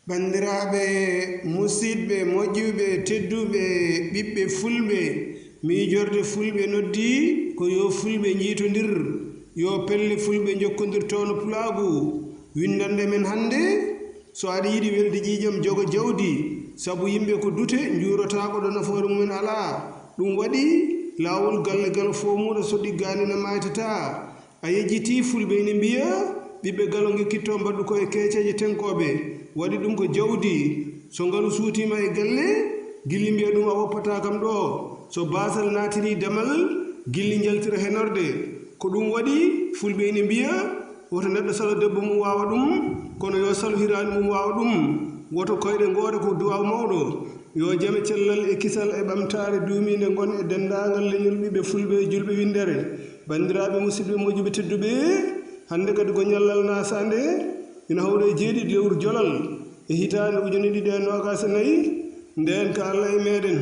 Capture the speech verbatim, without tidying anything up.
Banndiraaɓe, musidɓe, moƴƴuɓe, tedduɓe, ɓiɓɓe fulɓe, miijorde fulɓe noddi ko yo fulɓe njiytondir, yo pelle fulɓe njokkondir towno pulaagu. Winndannde men hannde, so aɗa yiɗi welde ƴiiƴam, jogo jawdi, sabu yimɓe ko dute, njuurotaako ɗo nafoore mumen alaa. Ɗum waɗi, laawol galle galo foomuura so ɗiggaani na maaytataa. A yejjitii, fulɓe ina mbiya, ɓiɓɓe galo ngikkitto mbaɗɗu ko e keeceeje tenkooɓe. Waɗi ɗum ko jawdi. So ngalu suutiima e galle, gilli mbiya ɗum a woppataa kam ɗo. So baasal naatini damal, gilli njaltira henorde. Ko ɗum waɗi, fulɓe ina mbiya, woto neɗɗo salo debbo mum waawa ɗum, kono yo salo hiraani mum waawa ɗum. Woto koyɗe ngoore ko duwaaw mawɗo. Yo jam e cellal e kisal e ɓamtaare duumiinde ngon e denndaangal leñol ɓiɓɓe fulɓe e julɓe winndere. Banndiraaɓe, musidɓe, moƴƴuɓe, tedduɓe, hannde kadi ko ñallal naasaande, ina hawra e jeeɗiɗi lewru jolal e hitaande ujune ɗiɗi e noogaas e nayi, ndeen ka Allah e meeɗen.